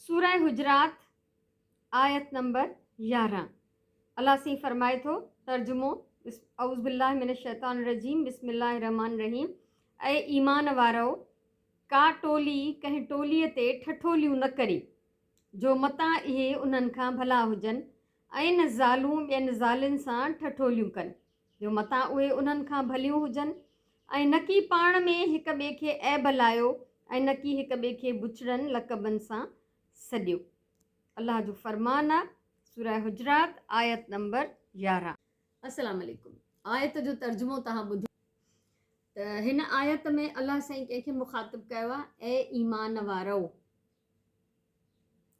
سوره حجرات آيت نمبر 11 الله سائين فرمائي ٿو، ترجمو، اعوذ بالله من الشيطان الرجيم بسم الله الرحمٰن الرحيم اي ايمان وارؤ! ڪا ٽولي ڪنهن ٽوليء تي ٺٺوليون نه ڪري، جو متان اهي انهن کان ڀلا هجن ۽ نه زالون ٻين زالن سان ٺٺوليون ڪن، جو متان اهي انهن کان ڀليون هجن ۽ نڪي پاڻ ۾ هڪ ٻئي کي عيب لايو ۽ نڪي هڪ ٻئي کي بڇڙن لقبن سان سڏيو. الله جو فرمان آ، سوره حجرات آيت نمبر 11. السلام عليڪم آيت جو ترجمو توهان ٻڌو ته هن آيت ۾ الله سائين ڪنهن کي مخاطب ڪيو آ اي ايمان وارؤ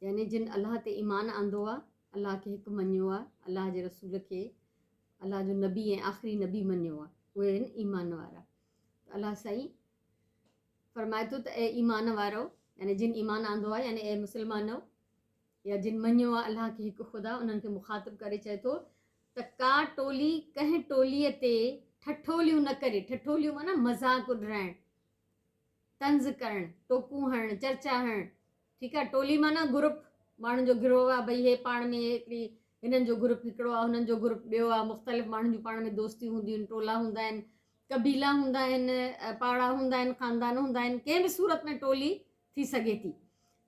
يعني جن الله تي ايمان آندو آ الله کي هڪ مڃيو آ الله جي رسول کي الله جو نبي ۽ آخري نبي مڃيو آ اهي آهن ايمان وارا ته الله سائين فرمائي ٿو ته اي ايمان وارؤ يعني جن ايمان آندو آهي يعني اي مسلمانؤ يا جن مڃيو آهي الله کي هڪ خدا انهن کي مخاطب ڪري چئي ٿو ته ڪا ٽولي ڪنهن ٽوليء تي ٺٺوليون نه ڪري ٺٺوليون معنيٰ مذاق اڏرائڻ طنز ڪرڻ ٽوڪون هڻڻ چرچا هڻڻ ٺيڪ آهي ٽولي معنيٰ گروپ ماڻهن جو گروهه آهي ڀئي هي پاڻ ۾ هڪڙي هنن جو گروپ هڪڙو آهي هنن جو گروپ ٻيو آهي مختلف ماڻهن جون پاڻ ۾ دوستيون هونديون آهن ٽولا هوندا آهن قبيلا هوندا آهن، پاڙا هوندا آهن، خاندان هوندا آهن، ڪنهن به صورت ۾ ٽولي ٿي سگهي ٿي.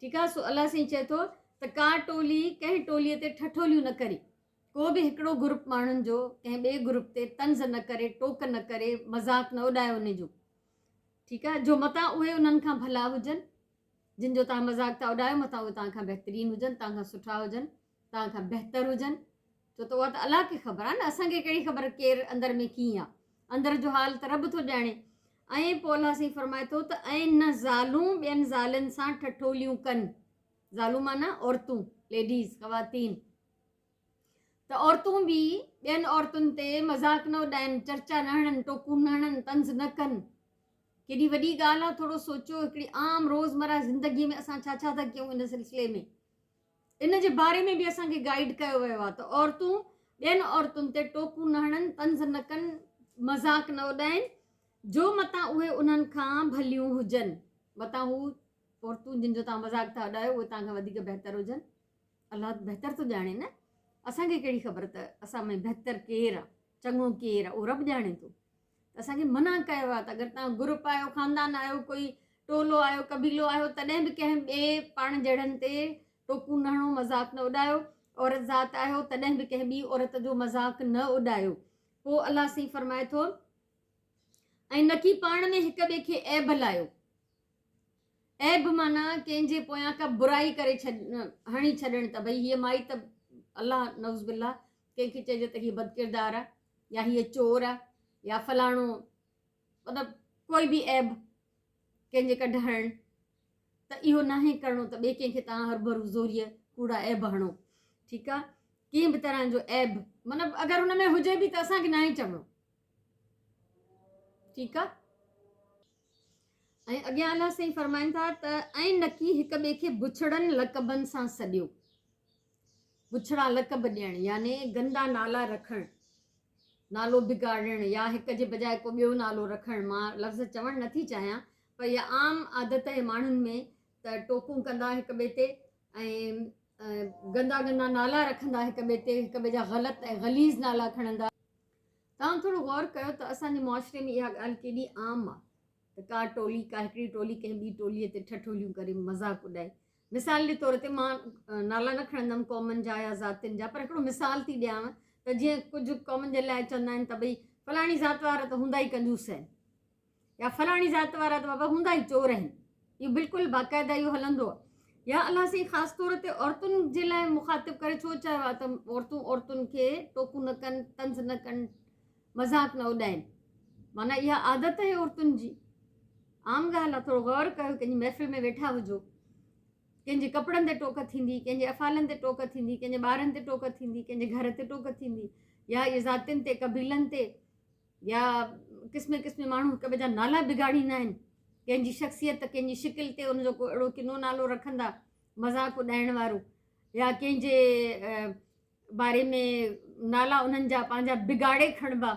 ٺيڪ آهي، سو الله سائين چئي ٿو ته ڪا ٽولي ڪنهن ٽولي تي ٺٺوليون نه ڪري، ڪو به هڪڙو گروپ ماڻهن جو ڪنهن ٻئي گروپ تي طنز نه ڪري، ٽوڪ نه ڪري، مذاق نه اڏائي ان جو. ٺيڪ آهي، جو متان اهي انهن کان ڀلا هجن، جن جو توهان مذاق ٿا اڏايو، متان اهي توهان کان بهترين هجن، توهان کان سٺا هجن. توهان کان بهتر هجن ڇو ته اها ته الله کي خبر آهي نه اسان کي ڪهڙي خبر ڪير اندر ۾ ڪيئن آهي اندر جو حال ته رب ٿو ڄاڻي ۽ پوء الله سائين فرمائي ٿو ته ۽ نه زالون ٻين زالن سان ٺٺوليون ڪن زالون معنيٰ عورتون ليڊيز خواتين ته عورتون به ٻين عورتن تي مذاق نه اڏائن چرچا نه هڻن ٽوڪون نه هڻن طنز نه ڪن ڪيڏي وڏي ڳالهه آهي ٿورو سوچو هڪڙي عام روزمره زندگي ۾ اسان ڇا ڇا ٿا ڪيون ان سلسلي ۾ ان جي باري ۾ به اسان کي گائيڊ ڪيو ويو آهي ته عورتون ٻين عورتن تي ٽوڪون نه هڻن، طنز نه ڪن، مذاق نه اڏائين، جو متان اهي انهن کان ڀليون هجن، متان هو عورتون جن جو توهان مذاق ٿا اڏايو اهي توهان کان وڌيڪ بهتر هجن. الله ته بهتر ٿو ڄاڻي نه، اسان کي ڪهڙي خبر ته اسان ۾ بهتر ڪير آهي، چڱو ڪير آهي، اهو رب ڄاڻي ٿو. ته اسان کي منع ڪيو آهي ته اگر توهان گروپ آهيو، خاندان آهيو، ڪوئي ٽولو آهيو، قبيلو آهيو، تڏهن به ڪنهن ٻئي پاڻ جهڙن تي ٽوڪون نه هڻو، مذاق نه اڏايو، عورت ذات آهيو تڏهن به ڪنهن ٻي عورت جو مذاق نه اڏايو. پوء الله سائين فرمائي ٿو، ۽ نڪي پاڻ ۾ هڪ ٻئي کي عيب لايو. عيب معنيٰ ڪنهن جي پويان ڪا برائي ڪري ڇڏ هڻي ڇڏڻ ته ڀئي هيء مائي ته الله نعوذ بالله ڪنهن کي چئجي ته هيء بدڪردار آهي يا هيء چور آ يا فلاڻو مطلب ڪوئي به عيب ڪنهن جي ڪڍ هڻڻ ته اهو ناهي ڪرڻو ته ٻئي ڪنهن کي توهان هرڀرو زوريء ڪوڙا عيب هڻو ٺيڪ آ ڪنهن به طرح جو عيب مطلب اگر ان ۾ هجي به ته اسان کي ناهي چوڻو ٺيڪ آ ۽ اڳيان الله سائين فرمائن ٿا ته ۽ نڪي هڪ ٻئي کي بڇڙن لقبن سان سڏيو بڇڙا لقب ڏيڻ يعني گندا نالا رکڻ، نالو بگاڙڻ يا هڪ جي بجاء ڪو ٻيو نالو رکڻ، مان لفظ چوڻ نه ٿي چاهيان پر اها عام عادت آهي ماڻهن ۾ ته ٽوڪون ڪندا هڪ ٻئي تي ۽ گندا گندا نالا رکندا هڪ ٻئي تي، هڪ ٻئي جا غلط ۽ غليظ نالا کڻندا. توهان ٿورو غور ڪيو ته اسان جي معاشري ۾ اها ڳالهه ڪيڏي عام آهي ته ڪا ٽولي ڪا هڪڙي ٽولي ڪنهن ٻي ٽولي تي ٺٺوليون ڪري مذاق اڏائي. مثال جي طور تي مان نالا نه کڻندم قومن جا يا ذاتين جا پر هڪڙو مثال ٿي ڏيانو ته جيئن ڪجهه قومن جي لاء چوندا آهن ته ڀئي فلاڻي ذات وارا ته هوندا ئي ڪنجوس آهن يا فلاڻي ذات وارا ته بابا هوندا ئي چور آهن. اهو بلڪل باقاعده اهو هلندو آهي. يا الله سائين خاص طور تي عورتن جي لاء مخاطب ڪري ڇو چيو آهي ته عورتون عورتن کي ٽوڪون نه ڪن، طنز نه ڪن، مذاق نه اڏائين. معنيٰ اها عادت آهي عورتن جي. عام ڳالهه آهي ٿورو غور ڪيو ڪنهن جي محفل ۾ ويٺا هجو ڪنهن جي ڪپڙن تي ٽوڪ ٿيندي ڪنهن جي افعالن تي ٽوڪ ٿيندي ڪنهن جي ٻارن تي ٽوڪ ٿيندي ڪنهن جي گهر تي ٽوڪ ٿيندي يا اهي ذاتين تي قبيلن تي يا قسمين قسمين ماڻهو هڪ ٻئي جا نالا بگاڙيندا آهن ڪنهن جي شخصيت ڪنهن جي شڪل تي ان جو ڪو اهڙو ڪنو نالو رکندا مذاق اڏائڻ وارو يا ڪنهن جي باري ۾ نالا انهن جا پنهنجا بگاڙي کڻبا،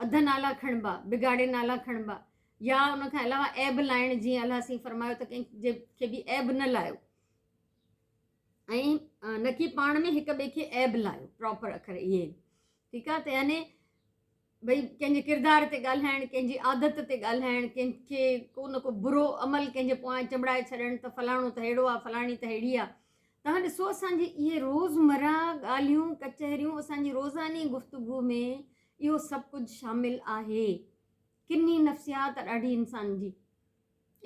اڌ نالا کڻبا، بگاڙي نالا کڻبا يا ان کان علاوه عيب لائڻ جيئن الله سائين فرمايو ته ڪنهن جي کي به عيب نه لايو. ۽ نڪي پاڻ ۾ هڪ ٻئي کي عيب لايو. پراپر اکر اهي آهن. ٺيڪ آهي ته يعني ڀئي ڪنهن جي ڪردار تي ڳالهائڻ، ڪنهن جي عادت تي ڳالهائڻ، ڪنهن کي ڪو نه ڪو برو عمل ڪنهن جي پويان چنبڙائي ڇڏڻ ته فلاڻو ته ههڙو آهي، فلاڻي ته ههڙي آهي. توهان ڏسو اسان جي اهي روزمره ڳالهيون، ڪچهريون، اسان جي روزاني گفتگو ۾ اهو سڀ ڪجهه شامل آهي. ڪني نفسيات ڏاڍي انسان جي.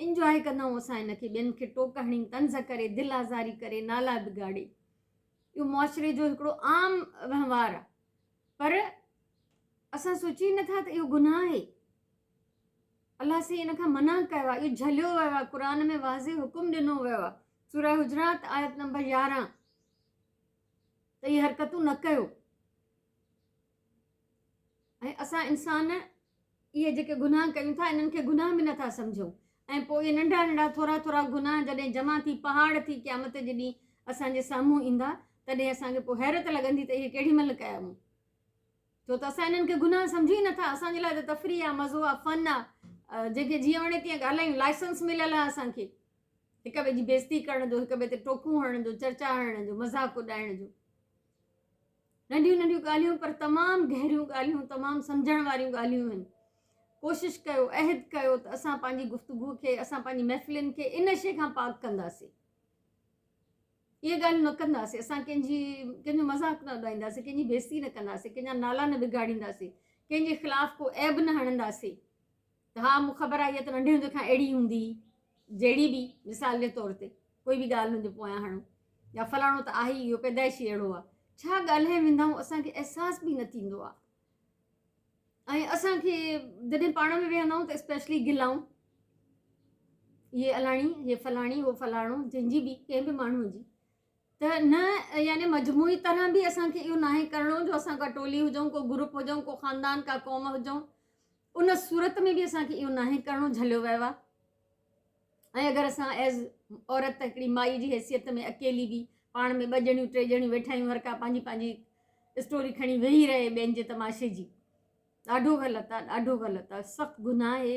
انجواء ڪندا آهيون اسان ان کي، ٻين کي ٽوڪ هڻي، طنز ڪري، دل آزاري ڪري، نالا بگاڙي. اهو معاشري جو هڪڙو عام وهنوار آهي. پر اسان سوچيون ئي نٿا ته اهو گناهه آهي. الله سائين ان کان منع ڪيو آهي، اهو جهليو ويو آهي، قرآن ۾ واضح حڪم ڏنو ويو آهي. سوره حجرات آيت نمبر 11 ته اهي حرڪتون نه ڪيو. ۽ اسان انسان اهي جيڪي گناهه ڪيون ٿا انهن کي گناهه به نٿا سمجهون ۽ پوء اهي ننڍا ننڍا ٿورا ٿورا گناهه جڏهن جمع ٿي پهاڙ ٿي قيامت جي ڏينهن اسان جي سامهون ايندا تڏهن اسان کي پوء حيرت لڳندي ته اهي ڪهڙي مهل ڪيا مون ڇو ته اسان انهن کي گناهه سمجهون ئي نٿا. اسان جي لاء ته تفريح آهي، مزو آهي، فن آهي، جنهن کي جيئن وڻي تيئن ڳالهايون، لائسنس مليل آهي اسان کي هڪ ٻئي جي بيزتي ڪرڻ جو، هڪ ٻئي تي ٽوڪون هڻڻ جو، چرچا هڻڻ جو، مذاق اڏائڻ جو. ننڍيون ننڍيون ڳالهيون پر تمام گهريون ڳالهيون، تمام سمجهڻ واريون ڳالهيون آهن. ڪوشش ڪيو، عهد ڪيو ته اسان پنهنجي گفتگو کي، اسان پنهنجي محفلن کي ان شيء کان پاڪ ڪنداسين. اهي ڳالهيون نه ڪنداسين. اسان ڪنهن جي ڪنهن جو مذاق نه اڏائينداسين، ڪنهن جي بيعزتي نه ڪنداسين، ڪنهن جا نالا نه بگاڙينداسين، ڪنهن جي خلاف ڪو عيب نه هڻنداسين ته ها مون خبر آهي اها ته ننڍي هوندي کان اهڙي هوندي هئي، جهڙي به مثال جي طور تي ڪوئي به ڳالهه هن جي پويان هڻو يا فلاڻو ته آهي ئي اهو پيدائشي اهڙو آهي. ڇا ڳالهائي ويندا آهيون اسان کي احساس به نه ٿيندو آهي. ۽ اسان کي جڏهن پاڻ ۾ ويهندا آهيون ته اسپيشلي گلائون هي الاڻي هي فلاڻي هو فلاڻو جنهن جي به ڪنهن به ماڻهو جي ته نه يعني مجموعي طرح به اسان کي اهو ناهي ڪرڻو جو اسان ڪا ٽولي هجون ڪو گروپ هجون ڪو خاندان ڪا قوم هجون ان صورت ۾ به اسان کي اهو ناهي ڪرڻو جهليو ويو آهي. ۽ اگر اسان ايز عورت هڪڙي مائي جي حيثيت ۾ اڪيلي به پاڻ ۾ ٻه ڄڻيون ٽي ڄڻيون ويٺا آهيون هر ڪا پنهنجي پنهنجي اسٽوري کڻي ويهي رهي ٻين جي تماشي جي ڏاڍو غلط آهي ڏاڍو غلط آهي سخت گناهه آهي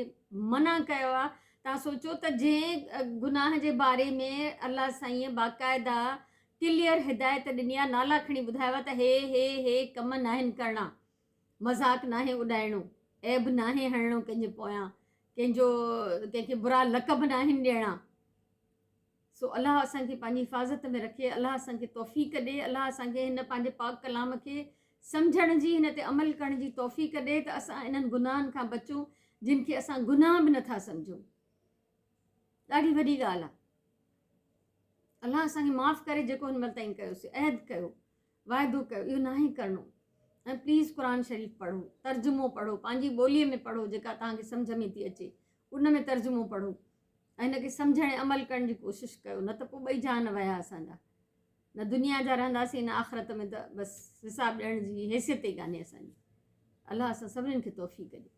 منع ڪيو آهي تان سوچو ته جنهن گناهه جي باري ۾ الله سائين باقاعده ڪليئر هدايت ڏني آهي نالا کڻي ٻڌايو آهي ته هي هي هي ڪم ناهن ڪرڻا مذاق ناهي اڏائڻو، عيب ناهي هڻڻو ڪنهن جي پويان، ڪنهن جو ڪنهن کي برا لقب ناهن ڏيڻا. سو الله اسان کي پنهنجي حفاظت ۾ رکي، الله اسان کي توفيق ڏي، الله اسان کي هن پنهنجي پاڪ ڪلام کي سمجهڻ جي هن تي عمل ڪرڻ جي توفيق ڏي ته اسان انهن گناهن کان بچون جن کي اسان گناهه به نٿا سمجهون. ڏاڍي وڏي ڳالهه آهي. الله اسان کي معاف ڪري جيڪو هن مهل تائين ڪيوسي. عهد ڪيو. واعدو ڪيو اهو ناهي ڪرڻو ۽ پليز قرآن شريف پڙهو ترجمو پڙهو پنهنجي ٻولي ۾ پڙهو جيڪا توهان کي سمجهه ۾ ٿي اچي ان ۾ ترجمو پڙهو ۽ هن کي سمجهڻ ۽ عمل ڪرڻ جي ڪوشش ڪيو نه ته پوء ٻئي جهان ويا اسان جا نه دنيا جا رهنداسين نه آخرت ۾ ته بس حساب ڏيڻ جي حيثيت ئي ڪانهي اسان جي. الله اسان سڀني کي توفيق ڏي.